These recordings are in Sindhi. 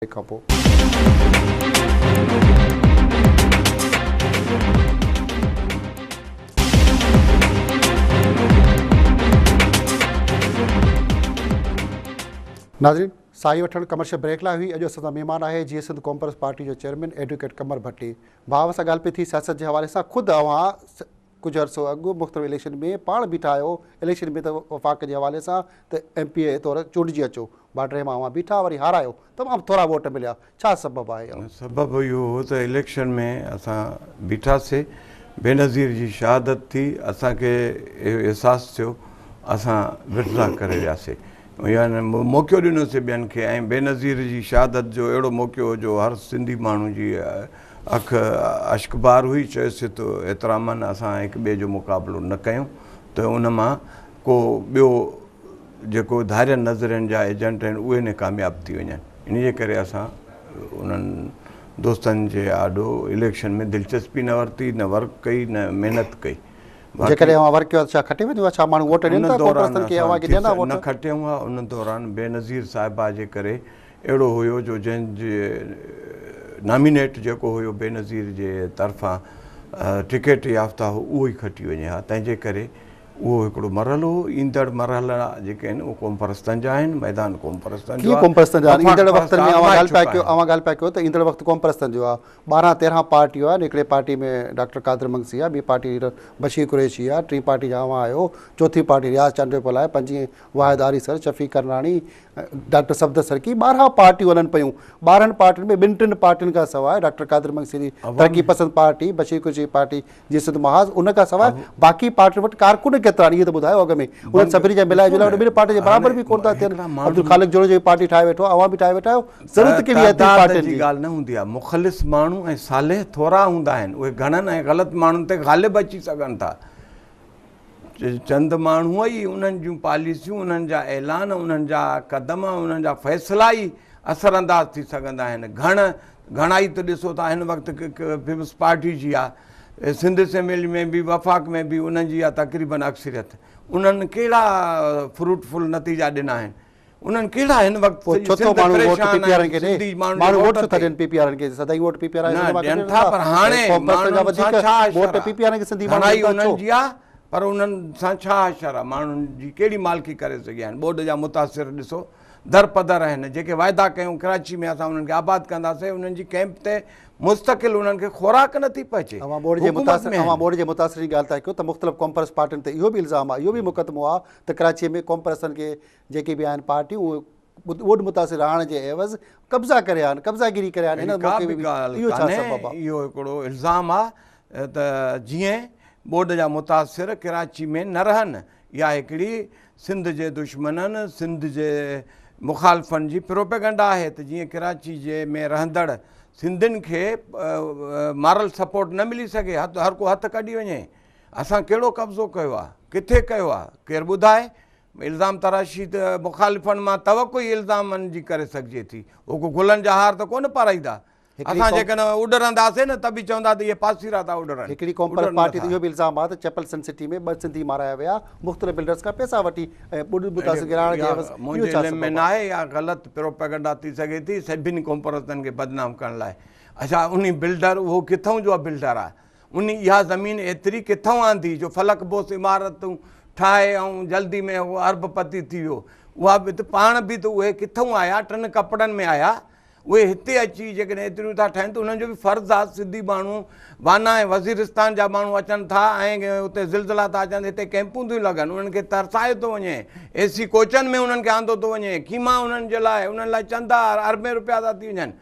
بريڪ کان پوء. ناظرين ساهي وٺڻ ڪمرشل بريڪ لاء هئي اڄ اسان سان مهمان آهي جيئي سنڌ قومپرست پارٽي جو چيئرمين ايڊوڪيٽ قمر ڀٽي ڀاء سان ڳالهه پئي ٿي سياست جي حوالي سان خود اوهان ڪجهه عرصو اڳ مختلف اليڪشن ۾ پاڻ بيٺا آهيو، اليڪشن ۾ ته وفاق جي حوالي سان ته ايم پي اي طور چونڊجي اچو، بارڊري مان اوهان بيٺا وري هارايو، تمام ٿورا ووٽ مليا، ڇا سبب آهي اهو؟ سبب اهو هو ته اليڪشن ۾ اسان بيٺاسي، بينظير جي شهادت ٿي، اسان کي اهو احساس ٿيو، اسان وٿڊرا ڪري وياسي، يعني موقعو ڏنوسي ٻين کي ۽ بينظير جي شهادت جو اهڙو موقعو هو جو هر سنڌي ماڻهو جي اک اشڪبار هئي، چيس ته احتراماً اسان هڪ ٻئي جو مقابلو نه ڪيون ته ان مان ڪو ٻيو جيڪو ڌارين نظرين جا ايجنٽ آهن اهي نه ڪامياب ٿي وڃن، ان جي ڪري اسان انهن دوستن جي آڏو اليڪشن ۾ دلچسپي نه ورتي، نه ورڪ ڪئي، نه محنت ڪئي. باقي جيڪڏهن اوهان ورڪ ڪيو ها ته ڇا کٽي وڃو ها؟ ڇا ماڻهو ووٽ ڏين ان ٿا دوران قومپرستن کي اسان اوهان کي ٿي ڏين ها ووٽ؟ نه کٽيون ها، ان دوران بينظير صاحبه جي ڪري اهڙو هيو جو جنهن جي نامينيٽ جيڪو هيو بينظير جي طرفان ٽڪيٽ يافته هو اهو ئي کٽي وڃي ها تنهن جي ڪري اهو هڪڙو مرحلو هو ايندڙ مرحلا جيڪي آهن اهي قومپرستن جا آهن ميدان قومپرستن جو ڪيئن آهي قومپرستن جا آهن وفاق ايندڙ وقتن پرست ۾ اوهان آزمائي ڳالهه پيا چڪا ڪيو آهن اوهان ڳالهه پيا ڪيو ته ايندڙ وقت قومپرستن جو آهي 12 13 پارٽيون آهن هڪڙي پارٽي ۾ ڊاڪٽر قادر مگسي آهي ٻي پارٽي ليڊر بشير قريشي آهي ٽين پارٽي جا اوهان آهيو چوٿين پارٽي رياض چانڊيو پيل آهي پنجين واحد آريسر شفيق ڪرناڻي ڊاڪٽر صفدر سرڪي 12 پارٽيون هلن پيون 12 پارٽين ۾ ٻن ٽن پارٽين کان سواء ڊاڪٽر قادر مگسي جي ترقي پسند پارٽي بشير قريشي جي پارٽي جي سنڌ محاذ ان کان سواء باقي پارٽين وٽ ڪارڪن ڪيترا آهن اهو ته ٻڌايو اڳ ۾ انهن سڀني جا ملائي جلائي ٻن پارٽين جي برابر به ڪونه ٿا ٿين عبدالخالق جوڻيجو جي پارٽي ٺاهي ويٺو آهي اوهان به ٺاهي ويٺا آهيو ضرورت ڪهڙي آهي ايتري پارٽين جي ڳالهه نه هوندي آهي مخلص ماڻهو ۽ صالح ٿورا هوندا آهن اهي گهڻن ۽ غلط ماڻهن تي غالب اچي سگهن ٿا چند ماڻهو ئي انهن جون پاليسيون، انهن جا اعلان، انهن جا قدم، انهن جا فيصلا ئي اثر انداز ٿي سگهندا آهن. گهڻ گهڻائي ته ڏسو ٿا هن وقت پيپلز پارٽي جي آهي، سنڌ اسيمبلي ۾ به وفاق ۾ به انهن جي آهي تقريبن اڪثريت. انهن ڪهڙا فروٽ فل نتيجا ڏنا آهن؟ انهن ڪهڙا هن وقت پوء سڄي ڇو ٿو سنڌ ماڻهو ووٽ پريشان پي پي آهن وارن کي ڏي؟ سنڌي ماڻهن جي ماڻهو ووٽ ووٽ ڇو ٿا تي ڏين پي پي وارن کي؟ سدائين ووٽ پي پي وارا نه سنڌ مان ڏين ڪڍي ٿا وٺندا پر هاڻي قومپرستن جا ماڻهن سان وڌيڪ ڇا ووٽ حشر آ پي پي وارن کي سنڌي ماڻهو گهڻائي ڏين ٿا انهن ڇو؟ جي آ پر انهن سان ڇا حشر آ ماڻهن جي ڪهڙي مالڪي ڪري سگهيا آهن ٻوڏ جا متاثر ڏسو در پدر آهن جيڪي واعدا ڪيون ڪراچي ۾ اسان انهن کي آباد ڪنداسين انهن جي ڪئمپ تي مستقل انهن کي خوراڪ نٿي پهچي اوهان ٻوڏ جي حڪومت متاثر ۾ اوهان آهن ٻوڏ جي متاثرين جي ڳالهه ٿا ڪيو ته مختلف قومپرست پارٽين تي اهو به الزام آ اهو به مقدمو آ ته ڪراچي ۾ قومپرستن کي جيڪي به آهن پارٽيون اهي ٻوڏ متاثر رهڻ جي عيوض قبضا ڪري آهن قبضا گيري ڪري آهن اهڙي هن ڪا موقعي به ۾ به ڳالهه اهو ڇا ڪانهي سبب آهي؟ اهو هڪڙو الزام آهي ته جيئن ٻوڏ جا متاثر ڪراچي ۾ نه رهن اها هڪڙي سنڌ جي دشمنن سنڌ جي مخالفن جي پروپيگنڊا آهي ته جيئن ڪراچي جي ۾ رهندڙ سنڌين کي مارل سپورٽ نه ملي سگهي هر ڪو هٿ ڪڍي وڃي اسان ڪهڙو قبضو ڪيو آهي ڪٿي ڪيو آهي ڪير ٻڌائي الزام تراشي ته مخالفن مان توقع ئي الزامن جي ڪري سگهجي ٿي. هو ڪو گلن جا هار ته ڪونه پارائيندا. اسان جيڪڏهن اڏرنداسين نه ته به چوندا ته اهي پاسيرا ٿا اڏرن. هڪڙي قومپرست اڏرن پارٽي نٿا. تي اهو به الزام آهي ته چيپل سن سٽي ۾ 2 سنڌي مارايا ويا، مختلف بلڊرز کان پئسا وٺي ۽ ٻوڏ متاثر کي رهائڻ جي اها عيوض، اهو منهنجي ڇا علم ۾ سبب آهي؟ ناهي، اها غلط پروپيگنڊا ٿي سگهي ٿي سڀني قومپرستن کي بدنام ڪرڻ لاء. اڇا انهي بلڊر اهو ڪٿئون جو بلڊر آهي؟ انهي اها زمين ايتري ڪٿئون آندي جو فلڪ بوس عمارتون ٺاهي ۽ جلدي ۾ هو ارب پتي ٿي ويو. اها به ته پاڻ به ته اهي ڪٿئون آيا، ٽن ڪپڙن ۾ آيا. اهي هتي اچي جيڪڏهن ايتريون ٿا ٺاهين ته انهن جو به فرض آهي. سنڌي ماڻهو وانا ۽ وزيرستان جا ماڻهو اچن ٿا ۽ اتي زلزلا ٿا اچن هتي ڪئمپون ٿيون لڳن انهن کي ترسايو ٿو وڃي اي سي ڪوچن ۾ انهن کي آندو ٿو وڃي خيما انهن جي لاء انهن لاء چندا اربين روپيا ٿا ٿي وڃن.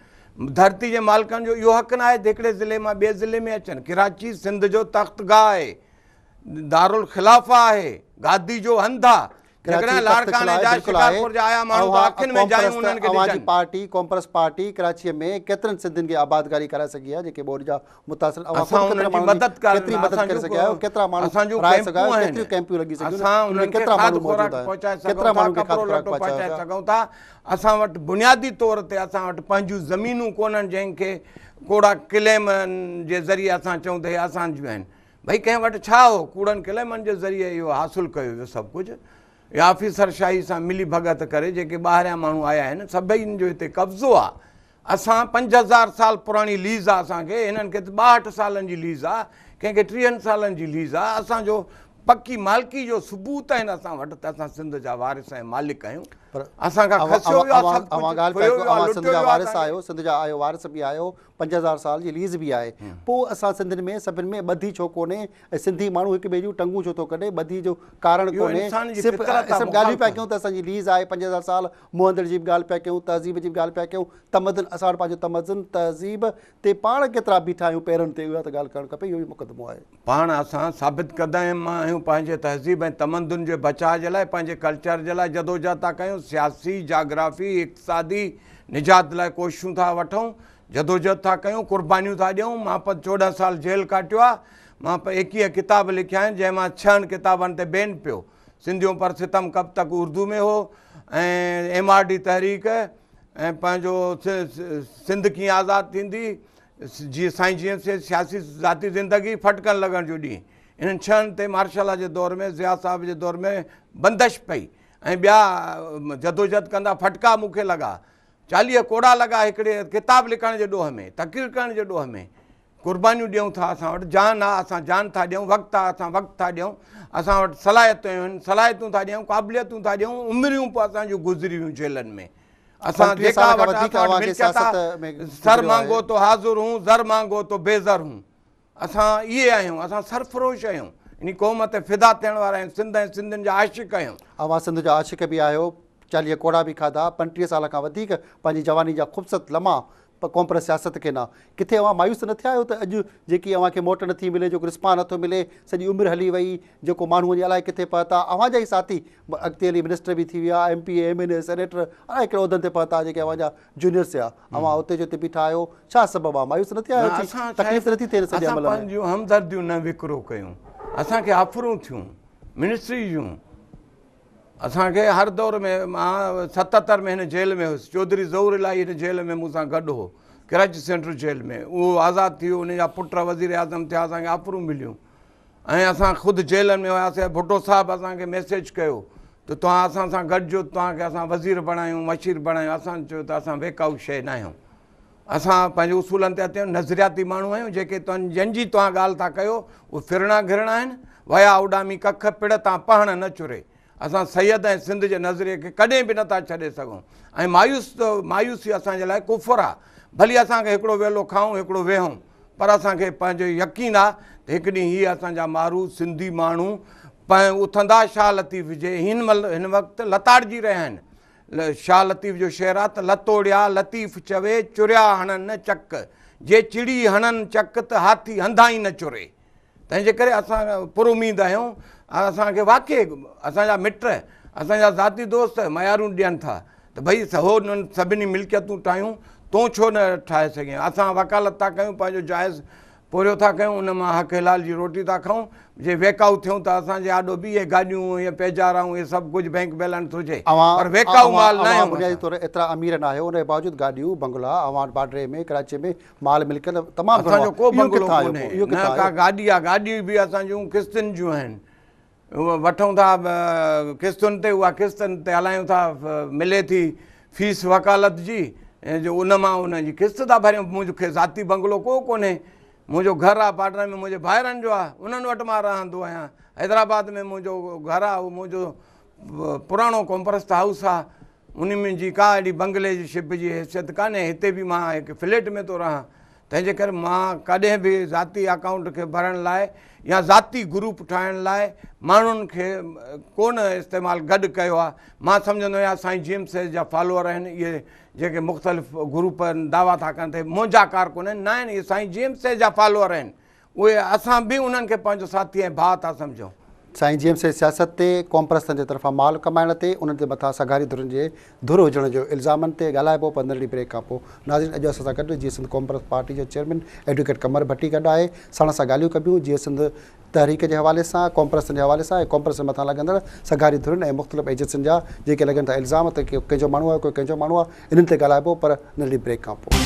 ڌرتي جي مالڪن جو اهو حق ناهي ته هڪڙي ضلعي مان ٻئي ضلعي ۾ اچن. ڪراچي سنڌ جو تخت گاهه آهي، دارالخلافه آهي، گادي جو هنڌ آهي. ڪراچي جيڪڏهن تخت لاڙڪاڻي خلاف جا بلڪل آهي. شڪارپور جا آيا ماڻهو ته اوهان اکين ۾ جايون قومپرست انهن کي اوهان جي ڏجن. پارٽي قومپرست پارٽي ڪراچيء ۾ ڪيترن سنڌين کي آبادگاري ڪرائي سگهي آهي جيڪي ٻوڏ جا متاثر اوهان اسان خود انهن ڪيترن جي ماڻهن جي مدد ڪرڻ ڪيتري مدد اسان ڪري جون سگهيا آهيو ڪيترا ماڻهو اسان جون رهائي سگهيا ڪئمپون آهيو آهن ڪيتريون ڪئمپيون لڳي سگهيون اسان ان ۾ انهن کي ڪيترا کاڌ ماڻهو موجود خوراڪ آهن پهچائي ڪيترا سگهون ٿا ماڻهن کي کاڌ ڪپڙو خوراڪ لٽو پهچايو پهچائي پيا سگهون ٿا اسان وٽ بنيادي طور تي اسان وٽ پنهنجون زمينون ڪونهن جنهن کي ڪوڙا ڪليمن جي ذريعي اسان چئون ته هي اسان جون آهن. ڀئي ڪنهن وٽ ڇا هو؟ ڪوڙن ڪليمن جي ذريعي اهو حاصل ڪيو ويو سڀ ڪجهه. يا آفيسر شاهي سان ملي ڀڳت ڪري جيڪي ٻاهريان ماڻهو آيا آهن سڀئي جو هتي قبضو آهي. اسان 5000 سال پراڻي ليز آ اسان کي، هنن کي ته 62 سالن جي ليز آ، ڪنهن کي 30 سالن جي ليز آ. اسان جو پڪي مالڪي جو ثبوت آهن اسان وٽ ته اسان سنڌ جا وارث ۽ مالڪ آهيون. پر اسان کان کسيو ويو آ سڀ اوهان ڪجهه، ڳالهه پيا ڦريو ڪيو ويو آ، اوهان سنڌ لٽيو جا ويو آ وارث اسان کي. آهيو، سنڌ جا آهيو وارث به آهيو، 5000 سال جي ليز به آهي، پوء اسان سنڌين ۾ سڀن ۾ ٻڌي ڇو ڪونهي ۽ سنڌي ماڻهو هڪ ٻئي جون ٽنگون ڇو ٿو ڪڍي، ٻڌي جو ڪارڻ اهو ڪونهي. انسان جي صرف فطرت آ صرف ڳالهيون پيا مخالفت. ڪيون ته اسان جي ليز آهي 5000 سال، موهندڙ جي به ڳالهه پيا ڪيون، تهذيب جي به ڳالهه پيا ڪيون، تمدن اسان وٽ پنهنجو تمدن تهذيب تي پاڻ ڪيترا بيٺا آهيون پيرن تي اها ته ڳالهه ڪرڻ کپي، اهو ئي مقدمو آهي. پاڻ اسان ثابت قدم آهيون پنهنجي تهذيب ۽ تمدن جي بچاء جي لاء پنهنجي ڪلچر جي لاء جدوجهد ٿا ڪيون، سياسي، جاگرافي، اقتصادي نجات لاء ڪوششون ٿا وٺون، جدوجهد ٿا ڪيون، قربانيون ٿا ڏيون، مان 14 سال جيل ڪاٽيو آهي، مان 21 ڪتاب لکيا آهن جنهن مان 6 ڪتابن تي بين پيو، سنڌيون پر ستم ڪب تڪ اردو ۾ هو ۽ ايم آر ڊي تحريڪ ۽ پنهنجو سنڌ ڪيئن آزاد ٿيندي، جي سائين جي ايم سيد سياسي ذاتي زندگي، ڦٽڪن لڳڻ جو ڏينهن، انهن 6 تي مارشل لا جي دور ۾ ضياء صاحب جي دور ۾ بندش پئي ۽ ٻيا جدوجهد ڪندا ڦٽڪا مون کي لڳا، 40 ڪوڙا لڳا هڪڙي ڪتاب لکڻ جي ڏوهه ۾، تقرير ڪرڻ جي ڏوهه ۾. قربانيون ڏيون ٿا، اسان وٽ جان آ اسان جان ٿا ڏيون، وقت آ اسان وقت ٿا ڏيون، اسان وٽ صلاحيتون آهن صلاحيتون ٿا ڏيون، قابليتون ٿا ڏيون، عمريون پوء اسان جون گذري ويون جيلن ۾، اسان 35 جيڪا سال کان وٽ وڌيڪ اسان وٽ اوهان کي ملڪيت سياست آ، ۾ سر گذريو آهي. مانگو تو حاضر هون، زر مانگو تو بي زر هون، اسان اهي آهيون، اسان سرفروش آهيون، انهي قوم تي فدا ٿيڻ وارا آهيون، سنڌ ۽ سنڌين جا عاشق آهيون. اوهان سنڌ جا عاشق به آهيو، 40 ڪوڙا به کاڌا، 35 سال کان وڌيڪ پنهنجي جواني جا خوبصورت لمحا قومپرست سياست کي نه ڪٿي اوهان مايوس نه ٿيا آهيو ته اڄ جيڪي اوهان کي موٽ نٿي ملي، جيڪو رسپان نٿو ملي، سڄي عمر هلي وئي، جيڪو ماڻهو وڃي الائي ڪٿي پهتا، اوهان جا ئي ساٿي اڳتي هلي منسٽر به ٿي ويا، M P A, M N A, senator الائي ڪهڙي عهدن تي پهتا جيڪي اوهان جا جونيئرس ٿيا، اوهان اتي جو اتي بيٺا آهيو، ڇا سبب آهي؟ مايوس نه ٿيا آهيو؟ اسان تڪليف ته نٿي ٿئي سڄي اسان عمل ۾؟ پنهنجون همدرديون نه وڪرو ڪيون، اسان کي آفرون ٿيون منسٽري جون، اسان کي هر دور ۾ مان 77 ۾ هن جيل ۾ هيس، چوڌري ظهور الاهي هن جيل ۾ مون سان گڏ هو، ڪراچي سينٽرل جيل ۾، اهو آزاد ٿي ويو، ان جا پٽ وزير اعظم ٿيا، اسان کي آفرون مليون ۽ اسان خود جيلن ۾ هياسين، ڀٽو صاحب اسان کي ميسيج ڪيو ته توهان اسان سان گڏجو، توهان کي اسان وزير بڻايون، مشير بڻايون، اسان چيو ته اسان ويڪائو شيء ناهيون، اسان پنهنجي اصولن تي اٿيون، نظرياتي ماڻهو آهيون، جيڪي جن جي توهان ڳالهه ٿا ڪيو اهي ڦرڻا گهرڻا آهن، ويا اڏامي ڪک پڙ تان پهڻ نه چري، اسان سيد ۽ سنڌ جي نظريي کي ڪڏهن به نٿا ڇڏي سگهون ۽ مايوسي اسان جي لاء ڪفر آهي، ڀلي اسان کي هڪڙو ويلو کائون هڪڙو ويهون، پر اسان کي پنهنجو يقين آهي ته هڪ ڏينهن هي اسان جا مارو سنڌي ماڻهو اٿندا، شاهه لطيف جي هن مهل هن وقت لتاڙجي رهيا آهن، شاهه لطيف جو شعر آ ته لتوڙيا لطيف چوي چريا هڻن نه چڪ، جي چڙي هڻن چڪ ته هاٿي هنڌان ئي نه چري. تنهن جي ڪري اسان پر اميد آهيون ۽ اسان کي واقعي اسان جا مٽ اسان جا ذاتي دوست ميارون ڏين ٿا ته ڀئي هو انهن سڀني ملڪيتون ٺاهيون تون ڇو نه ٺاهي سگهين، اسان وڪالت ٿا ڪيون پنهنجو جائز پورهيو ٿا ڪيون ان مان حق حلال جي روٽي ٿا کائون، جي ويڪائو ٿيون ته اسان جي آڏو به اهي گاڏيون اهي پيجارائون اهي سڀ ڪجهه بئنڪ بيلنس هجي پر ويڪائو مال نه اوهان آهيون بنيادي اسان. طور ايترا امير نه آهيو ان جي باوجود گاڏيون بنگلا اوهان وٽ باڊري ۾ ڪراچي ۾ مال ملڪيت تمام گهڻو اسان جو آهي ڪو اهو بنگلو ڪٿان آيو ڪونهي پوء اهو نه ڪٿان ڪا آيو؟ گاڏي آهي گاڏيون به اسان جون قسطن جون آهن وٺون ٿا قسطن تي اها قسطن تي هلايون ٿا ملي ٿي فيس وڪالت جي جو ان مان ان جي قسط ٿا ڀريون. منهنجو کي ذاتي بنگلو ڪو ڪونهي، منهنجو گهر آهي پاٽنا ۾ منهنجي ڀائرن جو آهي انهن وٽ مان رهندو آهيان. حيدرآباد ۾ منهنجو گهر آهي اهو منهنجو پراڻو قومپرست هائوس آهي، ان منهنجي ڪا اهڙي بنگلي جي شپ جي حيثيت ڪانهي. هتي به مان هڪ فليٽ ۾ ٿو رهان، تنهن جي ڪري مان ڪڏهن به ذاتي اڪائونٽ کي ڀرڻ لاء يا ذاتي گروپ ٺاهڻ لاء ماڻهن کي ڪونه استعمال گڏ ڪيو آهي. مان سمجهندو آهيان سائين جي ايم سيد جا فالوئر آهن اهي جيڪي مختلف گروپ دعويٰ ٿا ڪن ته منهنجا ڪارڪن آهن، نه آهن، اهي سائين جي ايم سيد جا فالوئر آهن، اهي اسان به انهن کي پنهنجو ساٿي ۽ ڀاء ٿا سمجهون. سائين جي ايم سيد سياست تي قومپرستن جي طرفان مال ڪمائڻ تي انهن تي مٿان سگهاري ڌرين جي ڌر هجڻ جو الزامن تي ڳالهائبو پندرهن ڏينهن بريڪ کان پوء. ناظرين اڄ اسان سان گڏ جيئي سنڌ قومپرست پارٽي جو چيئرمين ايڊووڪيٽ قمر ڀٽي گڏ آهي ساڻس سان ڳالهيون ڪبيون جيئي سنڌ تحريڪ جي حوالي سان قومپرستن جي حوالي سان ۽ قومپرستن مٿان لڳندڙ سگهاري ڌرين ۽ مختلف ايجنسين جا جيڪي لڳن ٿا الزام ته ڪو ڪنهن جو ماڻهو آهي ڪو ڪنهن جو ماڻهو آهي انهن تي ڳالهائبو پر ننڍڙي بريڪ کان پوء.